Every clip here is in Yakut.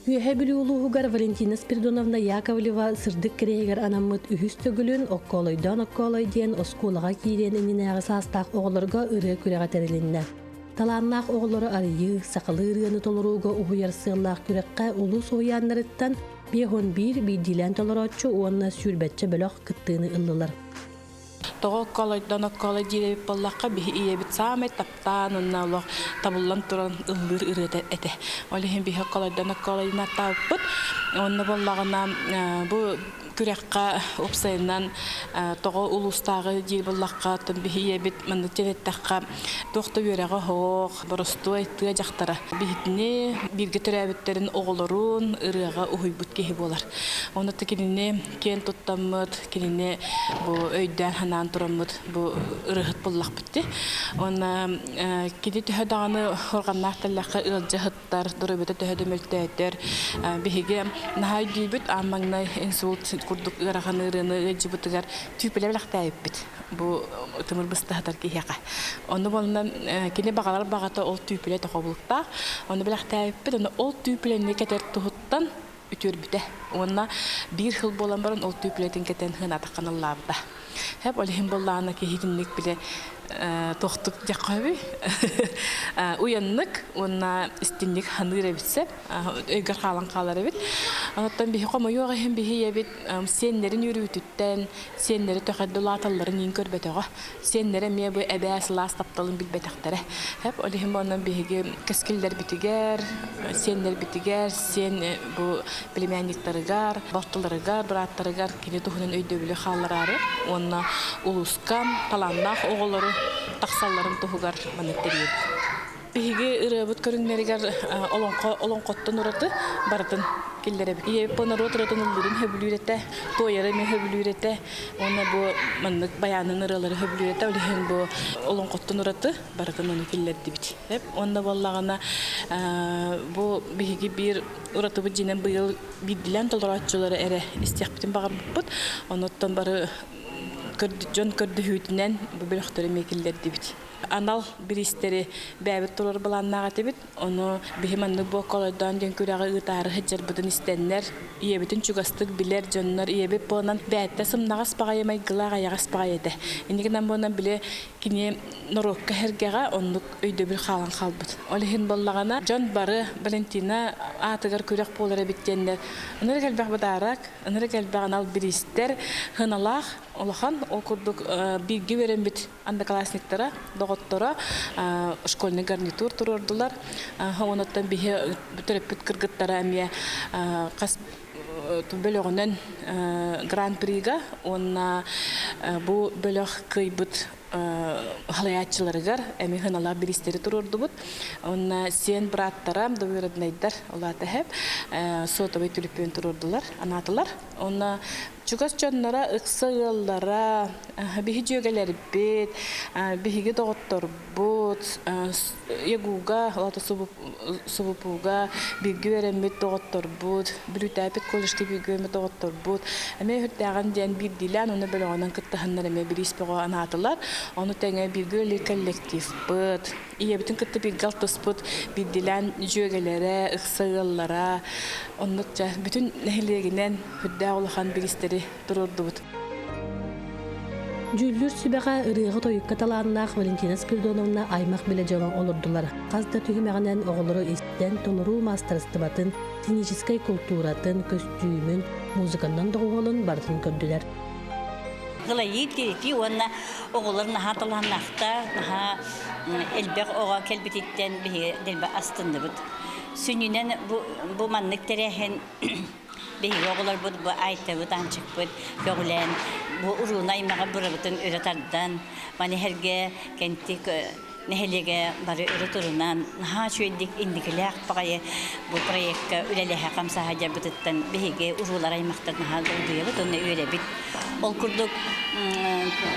Үөһээ Бүлүү улууһугар Валентина Спиридоновна Яковлева сырдык кэриэһигэр анаммыт үһүс төгүлүн Оккоолойдоон оккоолой диэн оскуолаҕа киириэн иннинээҕи саастаах оҕолорго ырыа күрэҕэ тэрилиннэ. Талааннаах оҕолору арыйыы, сахалыы ырыаны толорууга уһуйар сыаллаах күрэххэ улуус уһуйааннарыттан 51 биирдиилээн толорооччу уонна сүүрбэччэ бөлөх кыттыыны ыллылар. Тоҕо оккоолойдон оккоолой диир эбит буоллахха, биһи ийэбит саамай таптаан уонна олох табыллан туран ыллыыр ырыата этэ. Ол иһин биһи оккоолойдон оккоолойун ааттаабыппыт. Уонна буоллаҕына бу күрэххэ уопсайынан тоҕо улуустааҕы диир буоллахха, биһи ийэбит маннык диэн эттэххэ, туох да үөрэҕэ оһох, боростуой тыа дьахтара. Биһитини бииргэ төрөөбүттэрин оҕолорун ырыаҕа уһуйбут киһи буолар. Онно кинини киэн туттаммыт, кинини бу өйдөөн-санаан тураммыт бу ырыаһыт буллахпыт дии. Уонна кини төһө даҕаны хорҕаннаах тэллэххэ ыалдьа сыттар, доруобуйата төһө да мөлтөөтөр, биһиги наһаа өйдүүбүт, аан маҥнай инсульт курдук ыарахан ыарыыны ыалдьыбытыгар түүпүлэ бэлэхтээбиппит бу тымыр быстаһытар киһиэхэ. Ону буолна кини баҕалар баҕата ол түүпүлэ тохобулуктаах. Ону бэлэхтээбиппит, ону ол түүпүлэни кэтэр туһуттан үтүөрбүтэ уонна биир сыл буолан баран ол түүпүлэтин кэтэн хынаатаххын ыллаабыта. Хэп ол иһин буоллаҕына киһи итинник бile тохтук диэххэ уйаннык уонна истинник ханыыр эбит сөп өйгөр хаалан хаалар эбит. Оттон биһи хомойуох иһин биһи ийэбит сиэннэрин үөрүүтүттэн сиэннэри төһө улааталларын иин көрбөтөҕө. Сиэннэрэ эмиэ бу эбээ сылаас тапталын билбэтэхтэрэ. Хэп ол иһин буонан биһиги кэскиллэрбитигэр, сиэннэрбитигэр, сиэн бу племянниктарыгар, балтыларыгар, бырааттарыгар кини туһунан өйдөбүлү хааллараары уонна улууска талааннаах оҕолору тахсалларын туһугар маннык тэрийэбит. Биһиги ырыабыт көрүҥнэригэр олоҥхо олоҥхоттон ураты барытын киллэрэбит. Ийэбит бу норуот ырыатын ыллыырын сөбүлүүр этэ, туойары эмиэ сөбүлүүр этэ уонна бу маннык байаанын ырыалары сөбүлүүр этэ. Ол иһин бу олоҥхоттон ураты барытын ону киллэрдибит. Уонна буоллаҕына бу биһиги биир уратыбыт дьинэн быйыл биирдилээн толорооччулары эрэ истиэхпитин баҕарбыппыт. Онуттан бары дьон көрдөһүүтүнэн бу бөлөхтөрү эмиэ киллэрдибит. Анал бириистэри бэйэбит турар былааннаах этибит. Ону биһи маннык буоккалойдоон диэн күрэҕи ыытаары сылдьарбытын истэннэр, ийэбитин чугастык билэр дьоннор ийэбит буолан бэйэтэ сымнаҕас баҕайы майгылаах айаҕас баҕайы этэ. Инникинэн буолан били кини норуокка сэргэҕэ оннук өйдөбүл хаалан хаалбыт. Ол иһин буоллаҕына дьон бары Валентина аатыгар күрэх буолар эбит диэннэр ынырык элбэх быдаарак, ынырык элбэх анал бириистэр, сыаналаах улахан ол курдук бииргэ үөрэммит одноклассниктара, доҕотторо школьный гарнитур туруордулар. Онуттан биһи төрөппүт кыргыттара эмиэ хас бөлөҕүнэн гран-прига уонна бу бөлөх кыайбыт халайааччыларыгар эмиэ сыаналаах бириистэри туруордубут. Уонна сиэн бырааттара, двоюроднайдар, улаата эһэп, сотовый түлүпүөн туруордулар, анаатылар. Уонна Чугас дьонноро, ыкса ыаллара, биһи дьүөгэлэрбит, биһиги доҕотторбут, ЯГУга, олото СУБУПУга бииргэ үөрэммит доҕотторбут, Бүлүүтээпит колледжка бииргэ үөрэммит доҕотторбут эмиэ үрдээҕин диэн биирдиилээн уонна бөлөҕүнэн кыттыһаннар эмиэ бириис бөҕө анаатылар. Ону тэҥэ бииргэ үлэлиир коллективпыт, ийэбитин кытта бииргэ алтыспыт биирдиилээн дьүөгэлэрэ, ыкса ыаллара, оннук дьэ бүтүн нэһилиэгинэн сүрдээх улахан бириистэри туруордубут. Дьүүллүүр сүбэҕэ ырыаҕа-тойукка талааннаах Валентина Спиридоновна аймах-билэ дьоно олордулар. Хас да түһүмэҕинэн оҕолору истэн, толоруу маастарыстыбатын, сценическэй култууратын, көстүүмүн, музыканнан доҕуһуолун барытын көрдүлэр. Кылайыы тиритии уонна оҕолор наһаа талааннаахтар, наһаа элбэх оҕо кэлбититтэн биһиги дэлби астынныбыт. Сүнньүнэн бу, бу маннык тэрээһин биһиги оҕолорбут бу Айтабыт, Аанчыкпыт көҕүлээн бу урууна аймаҕы бырабытын өрө тардан, маны сэргэ Кэнтик нэһилиэгэ бары өрө турунан, наһаа үчүгэйдик инникилээх баҕайы бу проекка үлэлэһэ хамсаһа дьарбытыттан биһиги уруулар аймахтар наһаа долгуйабыт уонна үөрэбит. Ол курдук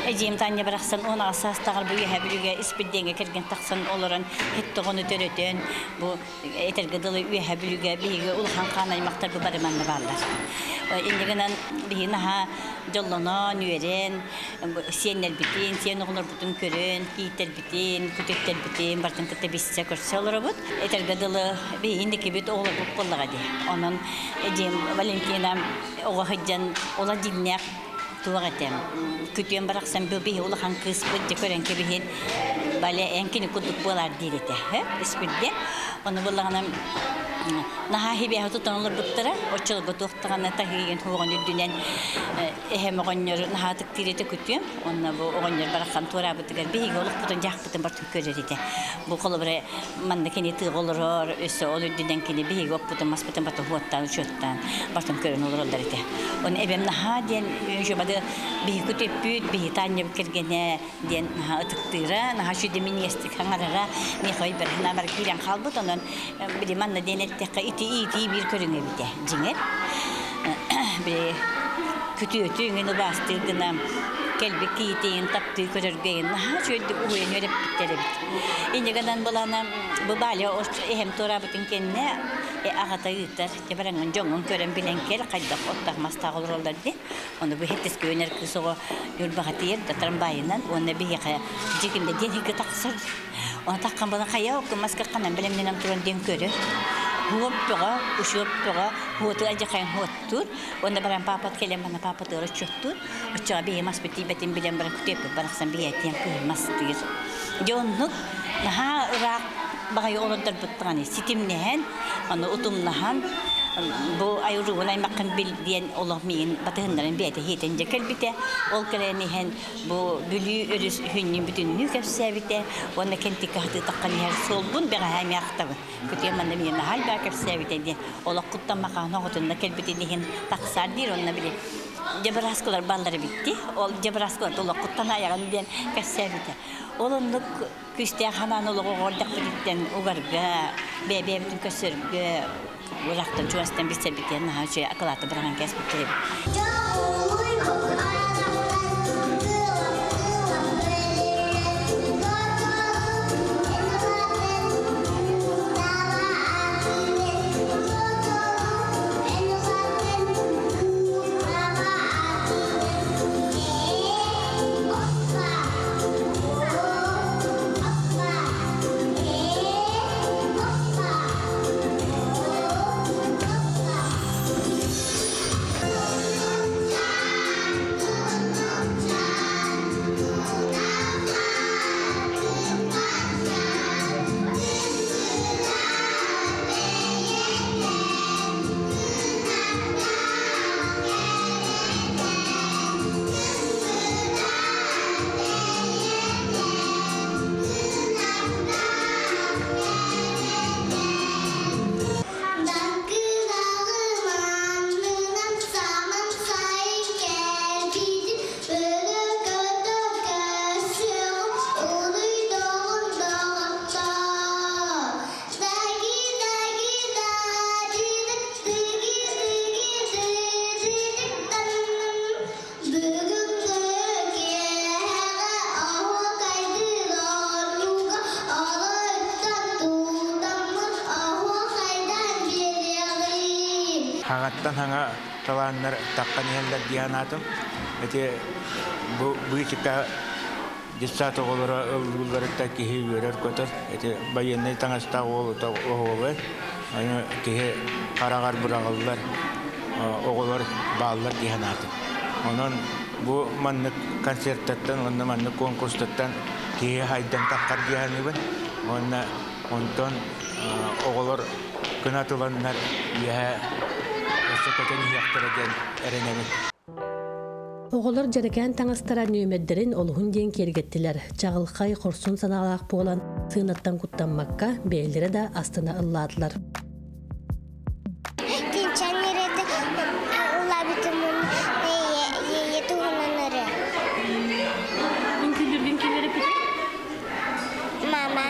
эдьиийим Таня барахсан 18 саастааҕар бу Үөһээ Бүлүүгэ Испирдиэҥҥэ кэргэн тахсан олорон һит-тоҕону төрөтөн бу этэргэ дылы Үөһээ Бүлүүгэ биһиги улахан хаан аймахтар бу бары манна бааллар. Инньэ гынан биһи наһаа дьоллонон, үөрэн, сиэннэрбитин, сиэн оҕолорбутун көрөн, кийииттэрбитин, күтүттэрбитин барытын кытта билсэ көрсө олоробут. Этэргэ дылы биһи инникибит оҕолорбут буоллаҕа дии. Онон эдьиийим Валентина оҕо сылдьан ола дьиҥнээх туох этэ күтүөм барахсан бу биһи улахан кыыспыт дьэ көрөн кэбиһин бале эн кини курдук буолаар диир этэ испирдэ ону буллаҕына наһаа хибиэһэ тутан олорбуттара оччолорго туох даҕаны таһыйын хуоҕун үрдүнэн эһэм оҕонньор наһаа ытыктыыр этэ күтүөм уонна бу оҕонньор барахсан туораабытыгар биһиги олохпутун дьаахпытын бартын көрөр этэ бу холобура манна кини тыаҕа олорор өссө ол үрдүнэн кини биһиги оппутун маспытын бартын хуоттаан учуоттаан бартын көрөн олороллор этэ оны эбэм наһаа диэн үчүбады биһи күтүппүт биһи таанньабыт кэргэнэ диэн наһаа ытыктыыра наһаа сүдүминиэстик хаҥарара миэхэ өйбөр санаабар киирэн хаалбыт онон били манна диэн эттэххэ ити иитии биир көрүҥэ эбитэ дьиҥэр били күтүөтү иҥин убаастыыр гына кэлбит киһитин таптыы көрөргө наһаа үчүгэйдик уһуйан үөрэппиттэр эбит инньэ гынан былаана бу Валя эһэм туораабытын кэннэ аҕата ыытар дьэ бараҥҥын дьоҥҥун көрөн билэн кэл хайдах оттоох мастаах олороллор дии ону бу хэттискэ үүнэр кыыс оҕо Ньурбаҕа тиийэр да трамвайынан уонна биһиэхэ дьикимдэ диэн иһиргэ тахсар Оны таххан буолан хайа оккумас кахханан бэлэмнэнэн туран диэн көрөр. Хуоп бөҕө, учуоп бөҕө, хуоту адьахайын хуоттуур. Уонна баран паапат кэлэн мана паапатыгар отчуоттуур. Оччоҕо биһи маспыт тиийбэтин билэн баран күтүөппүт барахсан биһиэтиэн кыһын мастыыр. Дьэ оннук наһаа ыраах баҕайы олордорбут даҕаны ситимнэһэн, аны утумнаһан бу айылгын аймаххын бил диэн олох миигин батыһыннаран бэйэтэ иһитэн дьэ кэлбитэ. Ол кэлэн иһэн Бу Бүлүү өрүс үһүнньүн бүтүннүү кэпсээбитэ уонна кэнтиккэ хатыытаххан иһэр суолбун бэҕэһээ эмиэ ахтабын. Күтүөм манна миигин наһаа элбэҕи кэпсээбитэ диэн олоххуттан махаана оҕотунна кэлбитин иһин тахсаар диир онно били дьабырааскылар бааллар эбит дии. Ол дьабырааскылар олоххуттан айаҕын диэн кэпсээбитэ. Ол оннук күүстээх ханаан олоҕу оҕордохпутуттан угарга, бэйэ-бэйэбитин көрсөргө Урахтан чугастан билсэрбитигэр наһаа үчүгэй акылааты быраҕан кээспиттэр эбит. Хаҥаттан хаҥа талааннар таххан иһэллэр дии санаатым. Ити бу быычыка детсад оҕолоро ыллыылларыттан киһи үөрэр-көтөр. Ити байыаннай таҥастаах уол оһуобай. Аны киһи хараҕар быраҕыллар оҕолор бааллар дии санаатым. Онон бу маннык концертартан уонна маннык конкурстартан киһи хайдан таххар дии саныыбын. Уонна онтон оҕолор кынат ыланнар үөһэ өссө көтөн иһиэхтэрэ диэн эрэнэбин. Оҕолор дьэрэкээн таҥастара нүөмэрдэрин олуһун диэн киэргэттилэр. Чаҕылхай, хорсун санаалаах буолан, сыанаттан куттаммакка, бэйэлэрэ да астына ыллаатылар. Кинчэн ирэти улаабытымын ийэ туһунан ырыа. Үҥкүүлүүргүн ким үөрэппитий? Мама.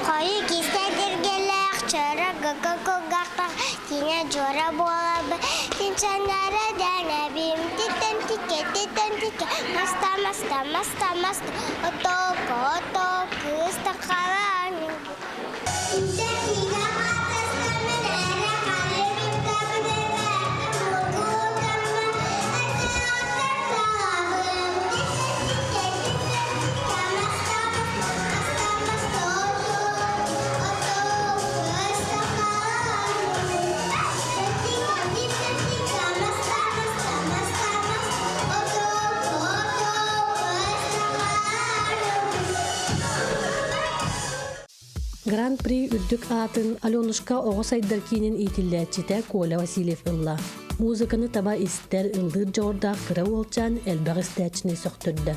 Хойу киистэ тиргэлээх, чөрө гыка кулгаахтаах, киинэ дьуора буолабы, Тинчэннэрэ дэнэбим, титтэн тикке, титтэн тикке, маста, маста, маста, маста, отоко, ото, кыыс таххалаан. Гран-при үрдүк аатын Аленушка оҕо сайдар киинин иитиллээччитэ Коля Васильев ылла. Музыканы таба истэр, ыллыыр дьоҕурдаах кыра уолчаан элбэх истээччини сөхтөрдө.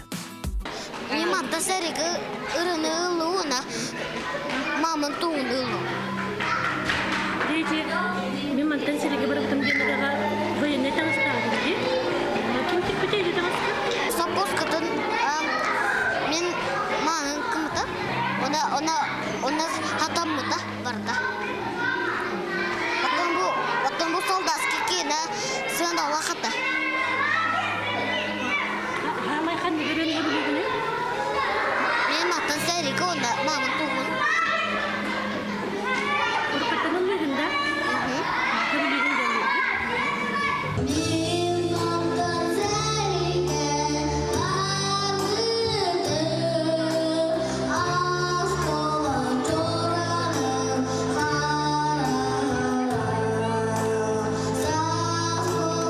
Мин манта сэрики ырыны ыллууна мамын туун ыллу. Дети, мен мантан сириге барбытым диэн ыраҕа военный таҥастаабын дии. Ким тикпитэ или таҥаска? Соппускатын мин маанын кымыта, она она она хатаммыта барда. Потом бу потом бу солдатский киинэ сыаналла хата. Хаамай ханна көрөн көрүлүгүнүй? Мен маттан сэрики онда мамын тугун. Уруккаттан ыллыгын да? Көрүлүгүн дьоллугун. Мин мантан сэрики барбытым, осколон чораным харара. Саас болар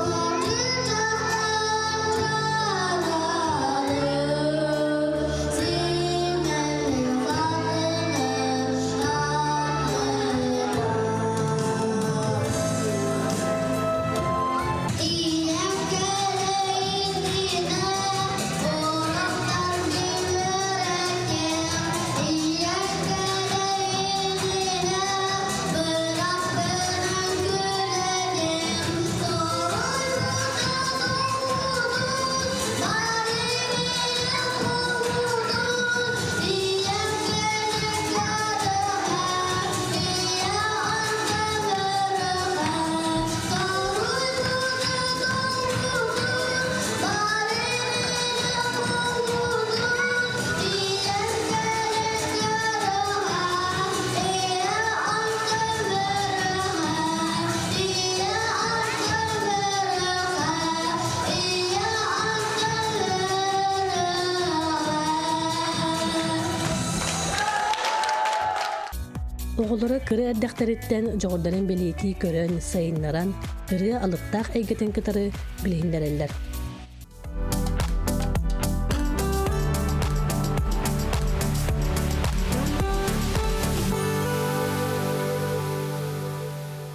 Оҕолоро кыра эрдэхтэриттэн дьоҕурдарын бэлиэтии көрөн, сайыннаран, ырыа алыптаах эйгэтин кытары билиһиннэрэллэр.